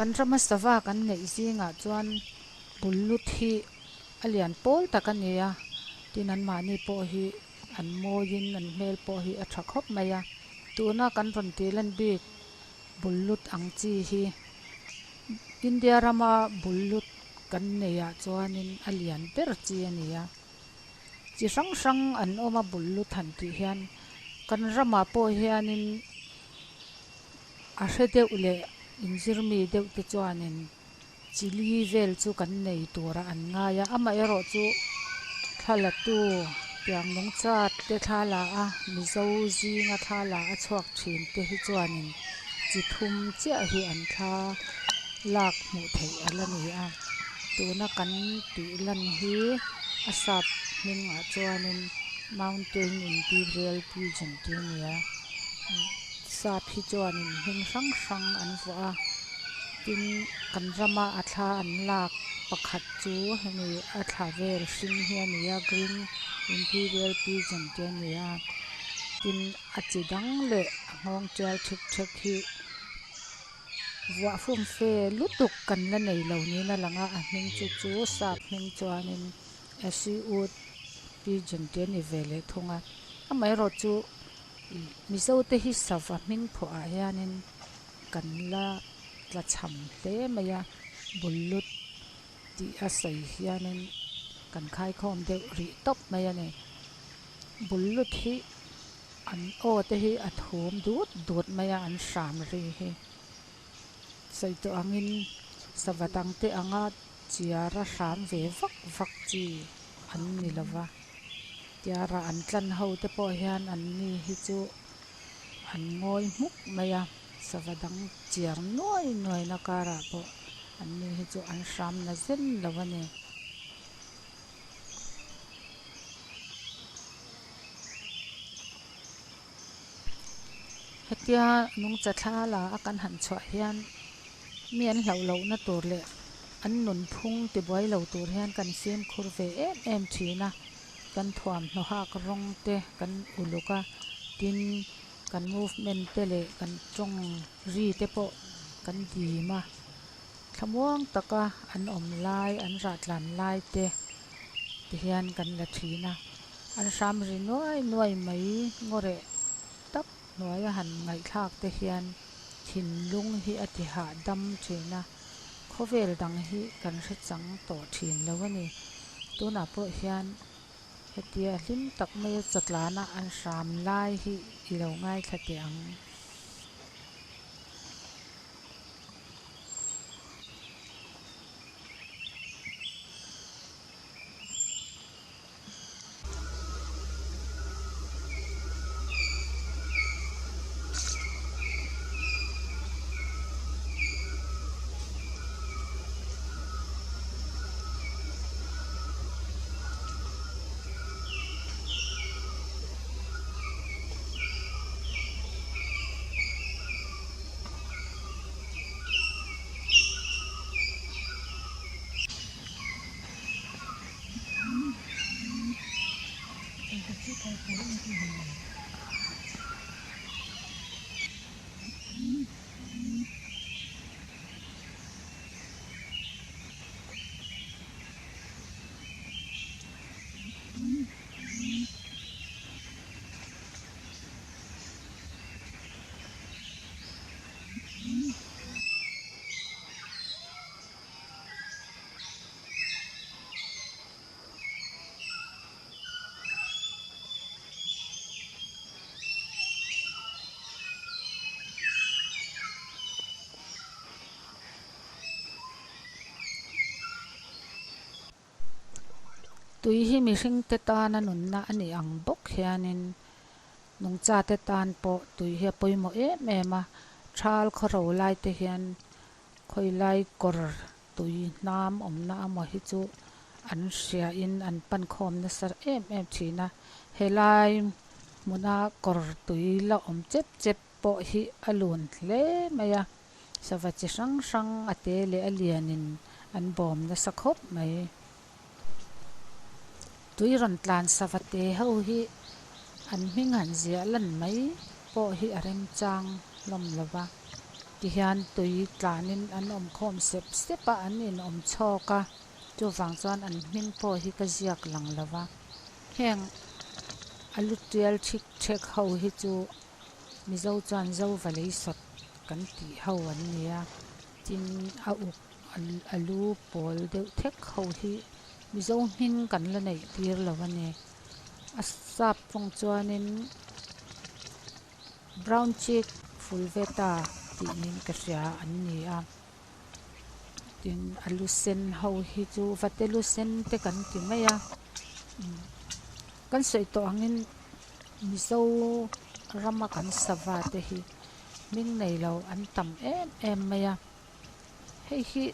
Kan rama sava kan neih zingah chuan bullut hi a lian pawl tak a ni a, tin anmahni pawh hi an mawiin an hmel pawh hi a tha khawp mai a. Tuna kan rawn tih lan bik bullut ang chi hi India rama bullut kan neihah chuanin a lian ber chi a ni a. Chi hrang hrang an awm a bullut han tih hian kan ramah pawh hianin a hre deuh leh inzir mi deuh te chuanin chi li vel chu kan nei turah an ngai a, amaherawhchu thla la tu tiang nungcha te thla la a Mizo zinga thla la a chhuak thin te hi chuanin chi thum chiah hi an thla lak hmuh theih a la ni a, tuna kan tih lan hi a sap hmingah chuanin mountain imperial pigeon tih a ni a sap hi chuanin hming hrang hrang an vuah a tin kan rama a thla an lak pakhat chu hemi a thla vel hring hi a ni a green imperial pigeon tih a ni a tin a chi dang leh a nghawng tial thek thek hi vuah fumfe lutuk kan la nei lo niin a lang a a hming chu chu sap hming chuanin Asiut pigeon tih a ni ve leh thung a amaherawhchu ih Mizo te hi sava hming phuah ah hianin kan la tla cham hle mai a bullut tih a sawi hianin kan khaikhawm deuh rih tawp mai a ni bullut hi an aw te hi a thum dut dut mai a an hram ri hi sawi tawh angin sava dang te anga chiara hram ve vak vak chi an ni lova tiara an tlan ho te pawh hian an ni hi chu an ngawi hmuk mai a sava dang chiar nuai nuai na karah pawh an ni hi chu an hram na zen lo a ni. Hetia nungcha thla la a kan han chhuah hian mi an hlauh lohna tur leh an nunphung tibuai lo tur hian kan fimkhur ve em em thin a, kan thuamhnaw hak rawng te kan uluk a, tin kan movement te leh kan tawng ri te pawh kan dim a, thlamuang taka an awm lai an rah tlan lai te ti hian kan la thin a, an hram ri nuai nuai mai ngaw reh tak hnuaia han ngaihthlak te hian thinlung hi a ti hahdam thin a, khawvel dang hi kan hre chang tawh thin lo a ni. Tunah pawh hian hetia hlim tak maia chawtlana an hram lai hi i lo ngaithla teh ang. Tui hi mihringte tana nunna a nih ang bawk hianin nungchate tan pawh tui hi a pawimawh em em a, thal khawro lai te hian khawilai kawr tui hnam awmna amaw hi chu an hriain an pan khawm nasa em em thin a, helai hmuna kawr tui la awm chep chep pawh hi a lun hle mai a, sava chi hrang hrang a te leh a lianin an bawm nasa khawp mai. Tui rawn tlan sava te ho hi an hming han ziah lan mai pawh hi a remchang hlawm lo va. Tihian tui tlanin an awm khawm sep sep a an in awm chhawk a chuvang chuan an hming pawh hi ka ziak lang lo va heng a lu tial thik thek ho hi chu mizo chuan zo va lei sawt kan tih ho an ni a tin a uk a lu pawl deuh thek ho hi mizo hming kan la neih tir lo a ni a sap tawng chuanin. Brown cheek fulvetta tih niin ka hria an ni a tin a lu sen ho hi chu vate lu sen te kan ti mai a kan sawi tawh angin mizo rama kan sava te hi hming nei lo an tam em em mai a hei hi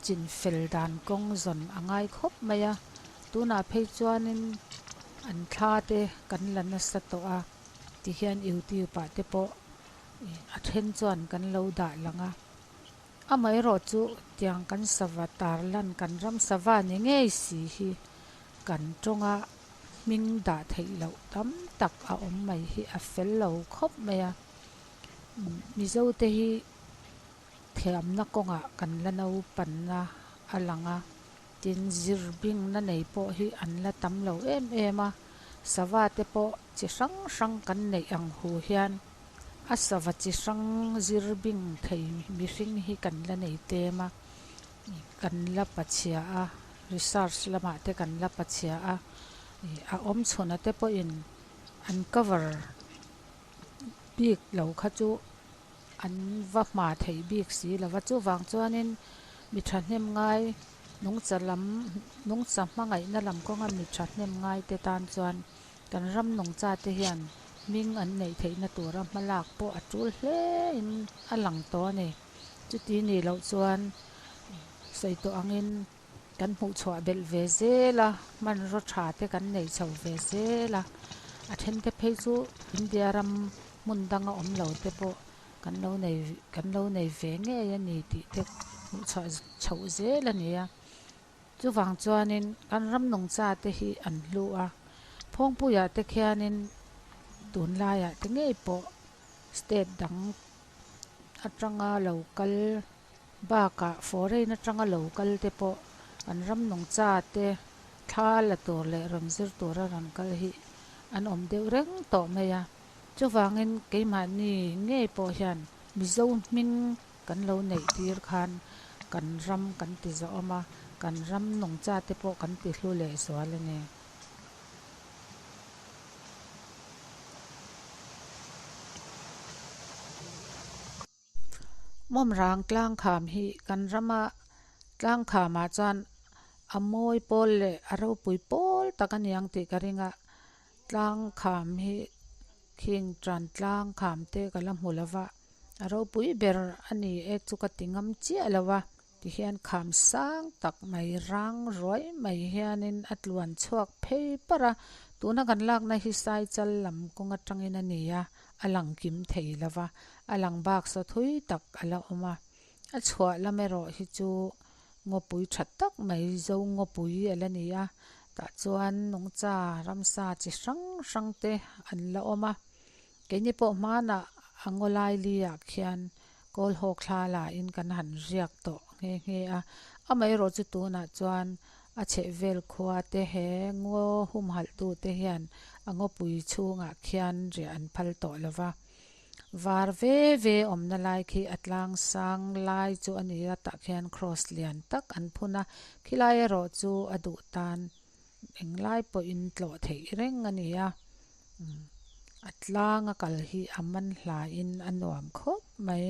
chin fel dan kawng zawn a ngai khawp mai a tunah phei chuanin an thla te kan la nasa tawh a tihian youtube ah te pawh a then chuan kan lo dah lang a amaherawh chu tiang kan sava tar lan kan ram sava ni ngei si hi kan tawnga hming dah theih loh tam tak a awm mai hi a fel lo khawp mai a mizo te hi. Thiamna kawngah kan la naupanna a lang a, tin zir bingna nei pawh hi an la tam lo em em a, sava te pawh chi hrang hrang kan neih ang hu hian a sava chi hrang zir bing thei mihring hi kan la nei tlem a, kan la pachhia a, research lamah te kan la pachhia a, a awm chhuna te pawhin an cover bik lo kha chu. An va hma theih bik si lo va, chuvang chuanin mi thahnem ngai nungcha lam nungcha hmangaihna lam kawnga mi thahnem ngai te tan chuan kan ram nungcha te hian hming an neih theihna tura hma lak pawh a tul hle in a lang tawh a ni. Chuti nih loh chuan sawi tawh angin Kan hmuh chhuah belh ve zel a, hmanraw tha te kan nei chho ve zel a, a then te phei chu India ram hmun danga awm lo te pawh kan lo nei kan lo nei ve ngei a ni tih te hmuh chhuah chhoh zel a ni a. Chuvang chuanin kan ram nungcha te hi an hlu a, Phawngpuiah te khianin tunlaiah te ngei pawh state dang atanga lo kal Bakah foreign atanga lo kal te pawh an ram nungcha te thla la tur leh rawn zir tura rawn kal hi an awm deuh reng tawh mai a. Chuvangin keimahni ngei pawh hian Mizo hming kan lo neih tir khan kan ram kan ti zawhawm a, kan ram nungcha te pawh kan ti hlu leh zual a ni. Mawmrang tlangkham hi kan rama tlangkhamah chuan a mawi pawl leh a ropui pawl tak a niang tih ka ring a tlangkham hi khing tan tlangkham te ka la hmu lo va a ropui ber a ni e chu ka ti ngam chiah lo a. Tihian kham sang tak mai rang ruai mai hianin a tluan chhuak phei parh a, tuna kan lakna hi Saichal lam kawng atangin a ni a, a lang kim thei lo va, a lang bak saw thui tak a la awm a. A chhuah lam erawh hi chu ngawpui tha tak mai zo ngawpui a la ni a, tah chuan nungcha ramsa chi hrang hrang te an la awm a. Keini pawh hmanah a ngaw lai li ah khian kawl hawk thla la in kan han riak tawh nghe nghe a, amaherawh chu tunah chuan a chhehvel khua te he ngaw humhalh tu te hian a ngawpui chhungah khian riah an phal tawh lo va, var ve ve awmna lai khi a tlang sang lai chu a ni a, tah khian cross lian tak an phun a, khilai erawh chu a duh tan Englai pawhin tlawh theih reng a ni a, a tlanga kal hi a man hlain a nuam khawp mai.